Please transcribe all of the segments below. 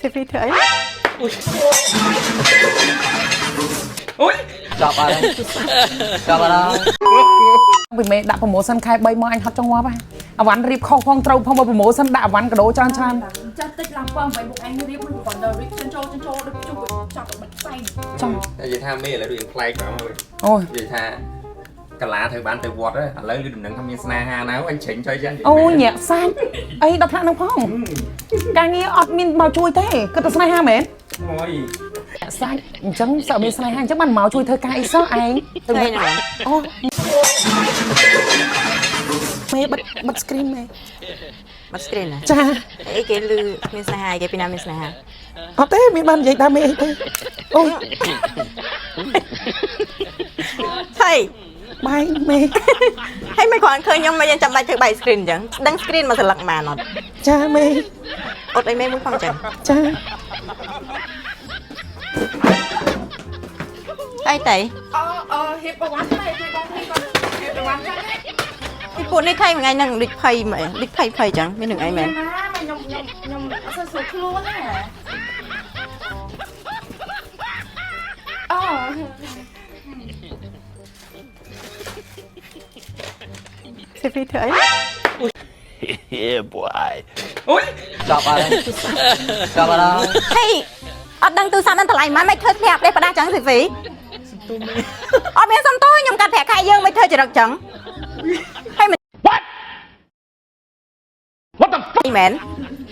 សេហ្វីធ្វើអី អូយ ចប់អត់ហើយចប់អត់ហើយ ពីមេដាក់ promotion ខែ3មកអញហត់ចង់ងាប់ហ่ะអវ៉ាន់រៀបខុសផងត្រូវផងបើ promotion ដាក់អវ៉ាន់កដោច្រើនច្រើន ចាស់តិចឡើងពង8បុកឯងរៀបមិនគាត់ដល់រៀបចិនចូលចិនចូលដូចជុះចាប់បិទផ្សែង ចង់ និយាយថាមេឥឡូវដូចប្លែកបាទមើល អូយ និយាយថាកាឡាត្រូវបានទៅវត្តឥឡូវគឺដំណឹងថាមានស្នេហាណាអញច្រេញចុយចឹង អូយញាក់សាច់អីដល់ថ្នាក់នឹងផងការងារអត់មានមកជួយទេគិតតែស្នេហាមែន អូយ ញាក់សាច់អញ្ចឹងសើមានស្នេហាអញ្ចឹងបានមកជួយធ្វើការអីសោះឯង ធ្វើអីណា អូមេបិទបិទ screen មេ បាត់ screen ណា ចា អីគេលឺមានស្នេហាអីគេពីណាមានស្នេហា អត់ទេមានបាននិយាយតាមមេអីទេអូយ ហេ បាយមេ ហើយមិនគ្រាន់ឃើញខ្ញុំមកយើងចាំបាច់ធ្វើបាយ screen អញ្ចឹងដឹង screen មកសន្លឹកបានអត់ ចាមេ អត់អីមេមួយផងអញ្ចឹង ចា ហើយតៃ អអហៀបប្រវត្តិតែជួយបងភីគាត់ហៀបប្រវត្តិចាស់ ពីពួកនេះថៃមួយថ្ងៃហ្នឹងដូចភ័យមែនដូចភ័យភ័យអញ្ចឹងមាននឹងអីមែន ណាមកខ្ញុំខ្ញុំខ្ញុំអត់សូវស្រួលខ្លួនទេអូ សេហ្វីធ្វើអី អូយ ចប់អត់ហើយចប់អត់ហើយ ហេអត់ដឹងទូរស័ព្ទនឹងតម្លៃប៉ុន្មានមិនធ្វើធ្លាក់ផ្ដេសផ្ដាស់អញ្ចឹងសេហ្វីអត់មានសំទោសខ្ញុំកាត់ប្រាក់ខែយើងមិនធ្វើចរិតអញ្ចឹងហើយមិន What What the fuck មែន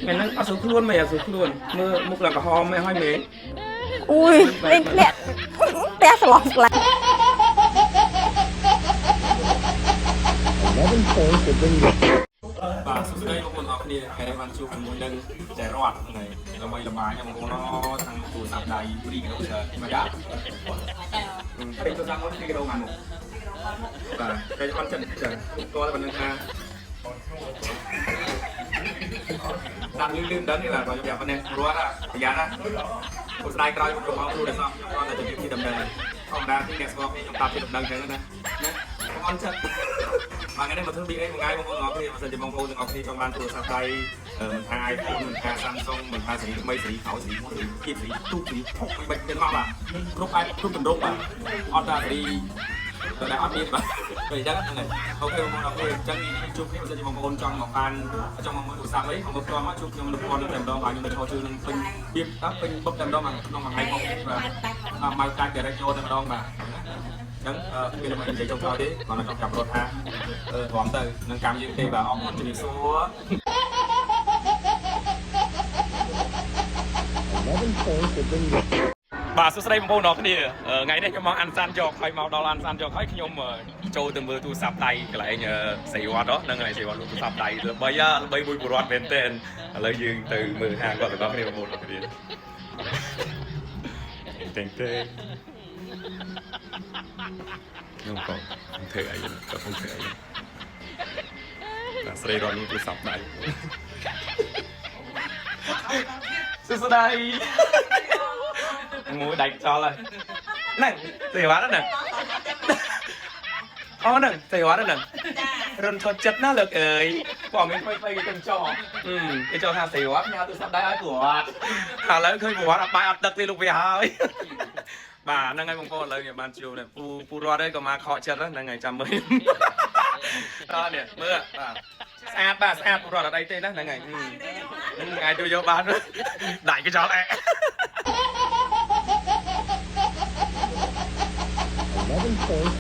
មែនហ្នឹងអត់ស្រួលខ្លួនមេអត់ស្រួលខ្លួនមើលមុខឡើងក្រហមមេហើយមេ អូយលេងធ្លាក់ផ្ទះស្លងស្លាប់ បាទសួស្តីបងប្អូនអរគ្នាថ្ងៃនេះបានជួបជាមួយនឹងចែរត់ហ្នឹងហើយដើម្បីលបាយបងប្អូនអខាងទូរស័ព្ទដៃព្រីកដោច្រើនមកយ៉ាពេលទូរស័ព្ទមកព្រីកដោមកមកបាទតែអត់ចិត្តចាតើប៉ុណ្្នឹងថាដាក់លឺលឺដឹងនេះបាទខ្ញុំប្រាប់ប៉ុណ្ណេះរត់ប្រយ័ត្នណាព្រោះស្ដាយក្រោយខ្ញុំមកគ្រូដែលសោះខ្ញុំគាត់តែជំរាបជាដំណឹងធម្មតាទីអ្នកស្គាល់ខ្ញុំតាមជាដំណឹងចឹងណាណាខ្ញុំអត់ចិត្ត បាទថ្ងៃនេះមកធ្វើ BA មួយថ្ងៃបងប្អូនទាំងអស់គ្នាបើសិនជាបងប្អូនទាំងអស់គ្នាចង់បានទូរស័ព្ទដៃមិនថា iPhone មិនថា Samsung មិនថាស៊េរីថ្មីស៊េរីក្រោយស៊េរីមុនស៊េរីគៀបស៊េរីទូកស៊េរីថុកបីទាំងអស់បាទគ្រប់បែបគ្រប់ទម្រង់បាទអត់ថាស៊េរីតែអត់មានបាទពេលអញ្ចឹងហ្នឹងហើយ OK បងប្អូនអរគ្នាអញ្ចឹងជួបគ្នាបើសិនជាបងប្អូនចង់មកបានចង់មកមើលទូរស័ព្ទអីមកផ្ទាល់មកជួបខ្ញុំនៅផ្ទាល់តែម្ដងបាទខ្ញុំនៅឈរជើងនឹងពេញបៀបតើពេញបុកតែម្ដងបាទក្នុងមួយថ្ងៃមកបាទមកកាច់ direct ចូលតែម្ដងបាទ ចឹងមានតែនិយាយចុងក្រោយទេគាត់នៅចង់ប្រាប់រត់ថាទ្រាំទៅនឹងកម្មយើងទេបាទអរគុណជំរាបសួរបាទសួស្តីបងប្អូនអរគ្នាថ្ងៃនេះខ្ញុំមកអានសានយកហើយមកដល់អានសានយកហើយខ្ញុំចូលទៅមើលទូរស័ព្ទដៃកន្លែងសីវត្តហ្នឹងកន្លែងសីវត្តលក់ទូរស័ព្ទដៃល្បីល្បីមួយពលរដ្ឋមែនទែនឥឡូវយើងទៅមើលហាងគាត់ទាំងអស់គ្នាបងប្អូនអរគ្នាតែងតែ ខ្ញុំក៏ធ្វើអីក៏ខ្ញុំធ្វើអីបាទស្រីរត់លូទូរស័ព្ទដៃសួស្តីមួយដៃចោលហើយហ្នឹងសេវ៉ាហ្នឹងអូហ្នឹងសេវ៉ាហ្នឹងរន្ធត់ចិត្តណាស់លើកអើយបងមានខ្លីៗគេទៅចោលគេចោលថាសេវ៉ាផ្ញើទូរស័ព្ទដៃឲ្យគាត់ឥឡូវឃើញប្រវត្តិអត់បាយអត់ទឹកទេលោកវាហើយ បាទហ្នឹងហើយបងប្អូនឥឡូវខ្ញុំបានជួបនេះពូពូរត់ឯងក៏មកខកចិត្តហ្នឹងហើយចាំមើលតោះនេះមើលបាទស្អាតបាទស្អាតពូរត់អត់អីទេណាហ្នឹងហើយហ្នឹងអាចជួយយកបានដាច់កញ្ចក់អែ